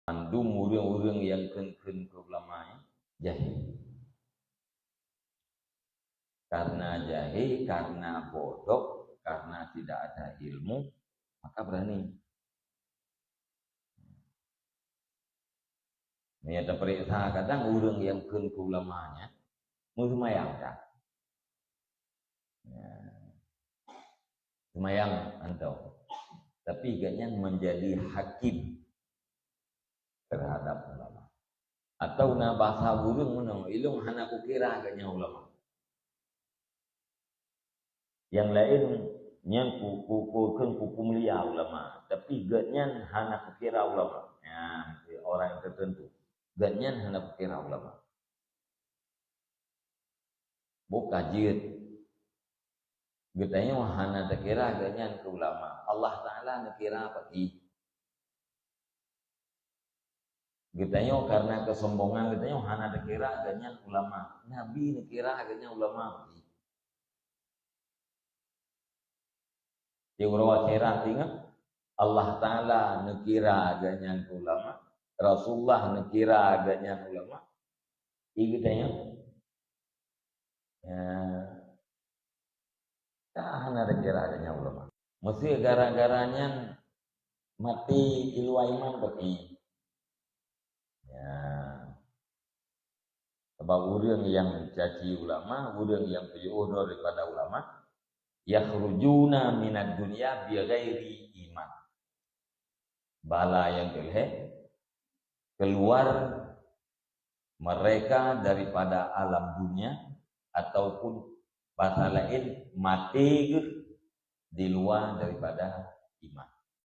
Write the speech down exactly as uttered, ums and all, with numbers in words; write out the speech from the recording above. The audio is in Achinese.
Mandum ureuëng-ureuëng nyang kheun-kheun keu ulama nyan jahil. Karena jahil, karena bodoh, karena tidak ada ilmu, maka berani. Meunyoe tapeuriksa kadang ureuëng nyang kheun keu ulama nyan meuseumayang ka. Ya. Seumayang mantong. Tapi gobnyan menjadi hakim terhadap ulama. Atau na bahasa ureuëng meunoe, ilong hana kukira gobnyan ulama. Nyang laén nyan ku, ku, ku, kheun ku, ku mulia ulama, tapi gobnyan hana kukira ulama. Ya, orang tertentu. Gobnyan hana kukira ulama. Boh ka jeuet. Geutanyoe hana takira gobnyan keu ulama. Allah Taala neukira paki. Geutanyoe karena kesombongan geutanyoe hana takira gobnyan ulama. Nabi neukira gobnyan ulama paki. Di uroe akhirat ingat, Allah Taala neukira gobnyan ulama, Rasulullah neukira gobnyan ulama. Di geutanyoe, ya, ka hana takira gobnyan ulama. Meusé gara-gara nyan maté di luwa iman paki. Ya. Sabab ureuëng nyang caci ulama, ureuëng nyang peujeuet droe daripada ulama, yakhrujuna minad dunya bighairi iman. Bala nyang keu lhée, keluar mereka daripada alam dunia ataupun bahasa laén maté geuh di luwa daripada iman.